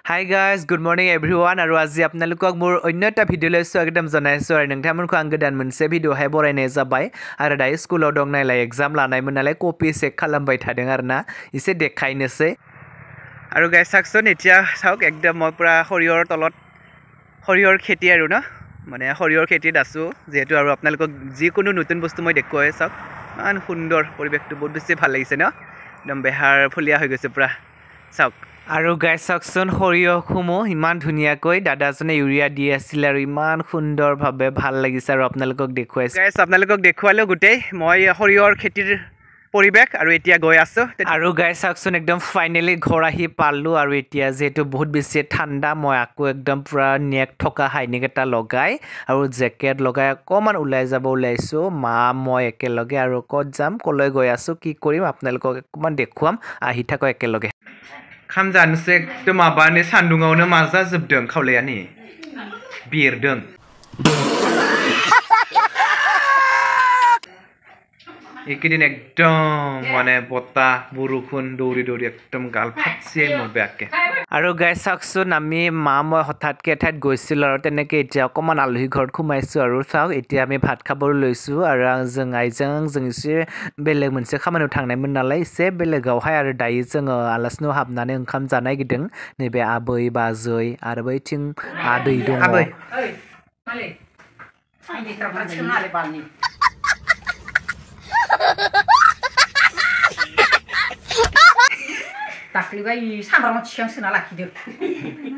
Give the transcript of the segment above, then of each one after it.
Hi guys, good morning everyone. আৰু আজি আপোনালোকক মোৰ অন্য এটা ভিডিঅ'লৈ স্বাগতম জনাইছোঁ। আৰু नोंथांमोनखौ आं गोदान मोनसे भिडिअहाय बरायनाय जाबाय। आरो दायो स्कुलाव दं नालाय एग्जाम लानायमोन नालाय कपि चेक खालामबाय थादों आरोना, एसे देखायनोसै। আৰু গাইজ চাওকচোন, এতিয়া চাওক একদম মই পূৰা সৰিয়হৰ তলত সৰিয়হৰ খেতি আৰু ন, মানে সৰিয়হৰ খেতিত আছোঁ যিহেতু। আৰু আপোনালোকক যিকোনো নতুন বস্তু মই দেখুৱাই, চাওক ইমান সুন্দৰ পৰিৱেশটো, বহুত বেছি ভাল লাগিছে ন, একদম বেহাৰ ফুলীয়া হৈ গৈছে পূৰা, চাওক। আৰু গাইজ চাওকচোন সৰিয়হসমূহ ইমান ধুনীয়াকৈ দাদাজনে ইউৰিয়া দি আছিলে আৰু ইমান সুন্দৰভাৱে ভাল লাগিছে আৰু আপোনালোকক দেখুৱাইছে। গাইজ আপোনালোকক দেখুৱালোঁ গোটেই মই সৰিয়হৰ খেতিৰ পৰিৱেশ আৰু এতিয়া গৈ আছোঁ। আৰু গাইজ চাওকচোন একদম ফাইনেলি ঘৰ আহি পালোঁ। আৰু এতিয়া যিহেতু বহুত বেছি ঠাণ্ডা, মই আকৌ একদম পূৰা নেক থকা হাইনেক এটা লগাই আৰু জেকেট লগাই অকণমান ওলাই যাব ওলাইছোঁ, মা মই একেলগে। আৰু ক'ত যাম, ক'লৈ গৈ আছোঁ, কি কৰিম আপোনালোকক অকণমান দেখুৱাম, আহি থাকক একেলগে। खाम जानोसै एकदम माबानि सान्दुङावनो मा जाजोबदों, खावलायानि बेरदों। এইকেইদিন একদম মানে বতাহ বৰষুণ দৌৰি দৌৰি একদম গাল ফাটছে মোৰ বেয়াকে। আৰু গাইজ চাওকচোন, আমি মা মই হঠাৎকৈ এঠাইত গৈছিলোঁ আৰু তেনেকৈ এতিয়া অকণমান আলহী ঘৰত সোমাইছোঁ। আৰু চাওক এতিয়া আমি ভাত খাবলৈ লৈছোঁ। আৰু जों आइजों आंजों एसे बेलेग मोनसे खामानियाव थांनायमोन नालाय एसे बेलेगावहाय। आरो दायो जोङो आलासिनाव हाबनानै ओंखाम जानो नागिरदों। नैबे आबै बाजै आरो बैथिं आदै दङ।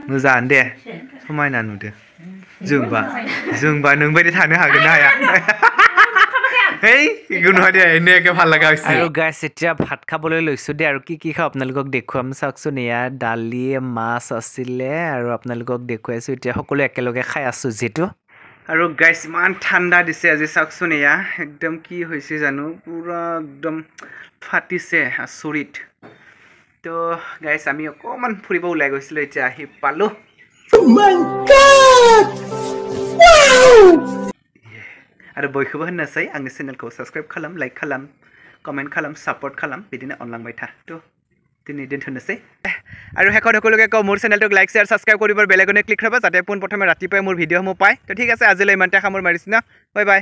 मोजाङानो दे, समायना नुदो। जोंबा जोंबा नोंबायदि थानो हागोन ना हाया? আৰু গাইজ এতিয়া ভাত খাবলৈ লৈছোঁ দেই। আৰু কি কি খাওঁ আপোনালোকক দেখুৱাম। চাওকচোন এয়া দালি মাছ আছিলে আৰু আপোনালোকক দেখুৱাইছোঁ। এতিয়া সকলোৱে একেলগে খাই আছোঁ যিহেতু। আৰু গাইজ ইমান ঠাণ্ডা দিছে আজি, চাওকচোন এয়া একদম কি হৈছে জানো, পূৰা একদম ফাটিছে, আচৰিত। তো গাইজ আমি অকণমান ফুৰিব ওলাই গৈছিলোঁ, এতিয়া আহি পালোঁ। आरो बयखौबो होननोसै आंनि चेनेलखौ साबस्क्राइब खालाम, लाइक खालाम, कमेन्ट खालाम, सापर्ट खालाम, बिदिनो अनलांबाय था। थ' दिनै दोनथ'नोसै। আৰু শেষত সকলোকে কওঁ মোৰ চেনেলটোক লাইক শ্বেয়াৰ ছাবস্ক্ৰাইব কৰিব, বেলেগনে ক্লিক কৰিব যাতে পোনপ্ৰথমে ৰাতিপুৱাই মোৰ ভিডিঅ'সমূহ পায়। তো ঠিক আছে, আজিলৈ ইমানতে সামৰণি মাৰিছোঁ ন, বাই বাই।